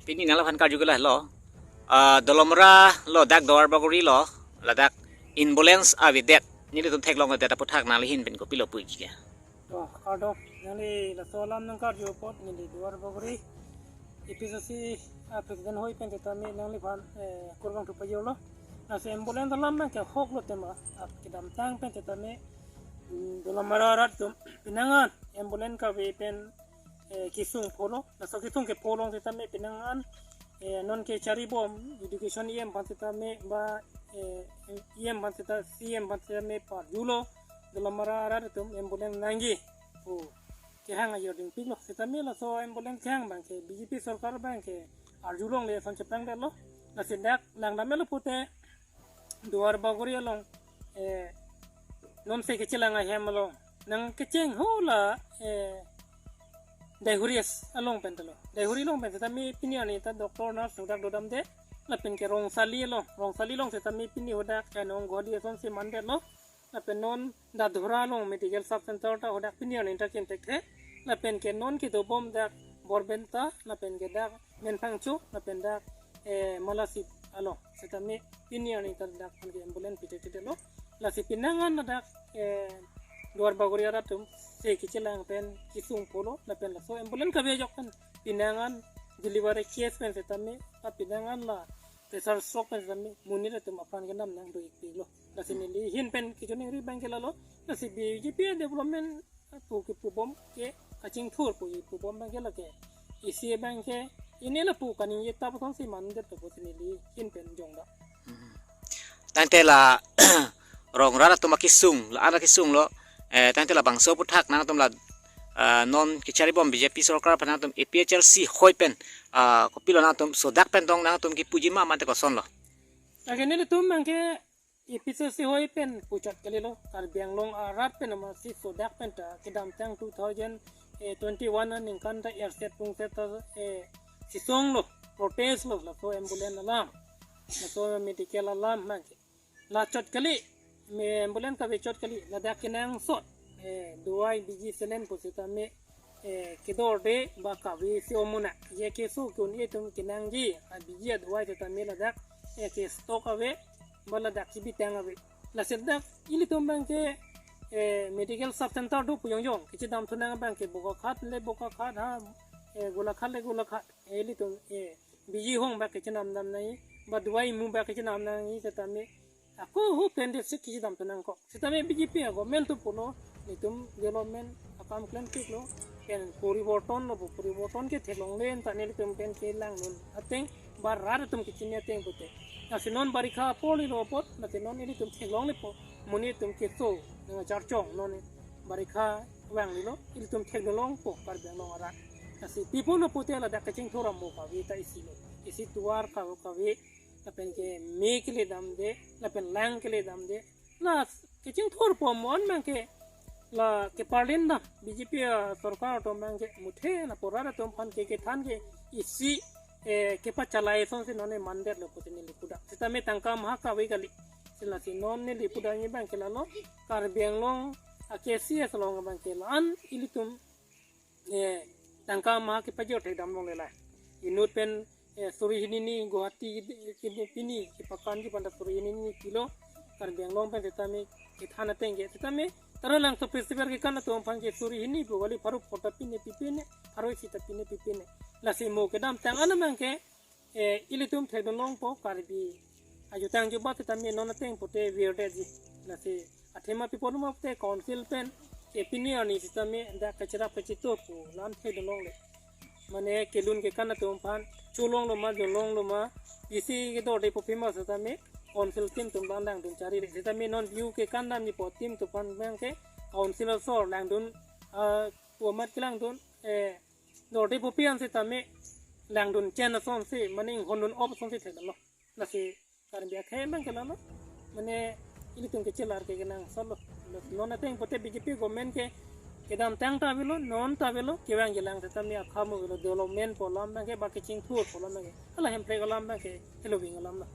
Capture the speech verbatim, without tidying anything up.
Pini nangli aphan karju ke lahelo. Ah, Dolamara lo, dak Duarbagori lo, ladak ambulance avedet. Nelitum theklongledet aphuthak nangli ahin pen kopilo puji ke? To, kardom, nangli laso alam nangkarju apot neli Duarbagori A P H L C a president hoi pen sitame nangliphan, eh, kurvangthu pajirlo. Lasi ambulance alam abangke hoklo tema, ah, kedamtang pen sitame, mm, Dolamara arat atum penang an ambulance kave pen, eh, kesung pholo, laso kesung kepho along sitame penang an, eh, non kachari bom education E M aphan sitame ba, eh, E M aphan sita, C E M aphan sitame parjulo, Dolamara arat atum ambulance nangji pu kehang ajor dingpiklo. Sitame laso ambulance kehang abangke B J P sorkar abangke arjulongle ason cheprangdetlo. Lasi dak langdamlo pute Duarbagori along, eh, nonsi kechelang ahem along nangkecheng hula, eh, Daihuri along pen talo. Daihuri along pen sitame pini arni ta doctor nurse hadak dodamde. Lapen ke Rongsali along, Rongsali along sitame pini hadak, eh, nong godi asonsi mandetlo. Lapen non Dadhora along medical sub center ta hadak pini arni ta kim thekthe. Lapen ke non kedobom dak Borbenta, lapen ke dak Menphangcho, lapen dak, eh, Malasip along sitame pini arni ta dak aphan ke ambulance pithekthe lo. Lasi penang an dak, eh, Duarbagori arat atum si kechelang pen kesung pholo, lapen laso ambulance kave ajok pen penang an delivery case pen sitame, ah, penang an la pressure stroke pen sitame monit atum apran kenam nangdo-ikpiklo. Lasi neli ahin pen kechoningri abangke lalo. Lasi B J P development pu kepubom ke kachingthur pu ipubom abangke lake isi abangke pini lapu kaningje ta puthot si mandetlo pusi neli ahin pen jongda. Tangte la rong rat atum akesung, la-an akesung lo, eh, tangte labangso aphuthak nangtum la, ah, non kachari bom B J P sorkar aphan nangtum A P H L C hoi pen, ah, kopilo nangtum sodak pen tong nangtum kepuji ma mate kosonlo? Lake nelitum abangke A P H L C hoi pen puchot kalilo, Karbi Anglong arat pen amatsi sodak pen ta kedamtang two thousand twenty-one aningkan ta erset pungset ta, eh, sisonglo, protest lo, laso ambulance alam, laso medical alam abangke. La chot kali, me ambulance kave chot kali, ladak kenangsot, eh, dawai biji saline pusitame, eh, kedorde ba kave si omuna, je keso ke-un-e atum kenangji, a biji adawai sitame ladak, eh, ke stock ave, ba ladak kebitang ave. Lasi dak ilitum abangke, eh, medical sub center do pu jongjong, kechedamthu nang abangke Bokakhat le Bokakhat ha, eh, Golaghat le Golaghat, eh, ilitum, eh, biji hong ba kechenam dam nangji, ba dawai mu ba kechenam nangji sitame ako hu pen district kechedamthu nangkok. Sitame B J P a government atum pulo, nelitum development akam klemkiklo, pen poriborton lo, poriborton ke theklongle ta nelitum pen kelangdun ateng, ba rat atum kechini ateng pute. Lasi non barikha apor lilo apot, lasi non ilitum theklonglepo, monit atum keso nangcharchong, non barikha vanglilo, ilitum thekdunlongpo Karbi Anglong arat. Lasi pi pulo pute ladak kachingthur amo kave ta isi lo. Isi tovar kave kave, lapen ke me kele damde, lapen lang kele damde. La kachingthurpo amo an abangke la keparlin dam B J P, ah, sorkar atum abangke muthe lapu rat atum aphan ke kethan ke isi, eh, kepachalai asonsi non mandetlo pusi neli pudak. Sitame tangka maha kave kali. Lasi non neli pudakji abangke lalo, Karbi Anglong a K C S along abangke la-an ilitum, eh, tangka maha kepajor thekdam longle la. Inut pen, eh, suri hini ni Guwahati ke, ke, pini kepakanji aphan ta suri hini ni kilo, Karbi Anglong pen sitame kethan ateng ke sitame Taralangso festival kekan atum aphan ke suri hini pu kali, pharo phongo ta pine pipine, pharo isi ta pine pipine. Lasi mo kedamtang an abangke, eh, ilitum thekdunlongpo Karbi ajutang jubat sitame non ateng pute virdetji. Lasi athema pi pulo ma pute council pen ke pini arni sitame dak kacherap kachitur pu la-an thekdunlongle. Mane kelun kekan atum aphan cholonglo ma, jolonglo ma, isi kedorde pu pima sitame council team atum abang langdun charire. Sitame non view kekan damji pu team atum aphan abangke council asor langdun, ah, pu amat kelangdun, eh, dorde pu pi an sitame langdun chen asonsi, mane inghondun op asonsi thekdamlo. Lasi Karbi akhei abangke lalo. Mane ilitum kechelar ke kenangsotlo. Non ateng pute B J P government ke kedamtang ta avelo, non ta avelo, kevangjilang sitame akam avelo, development pu alam abangke ba kachingthur pu alam abangke. Hala hemprek alam abangke, heloving alam lo.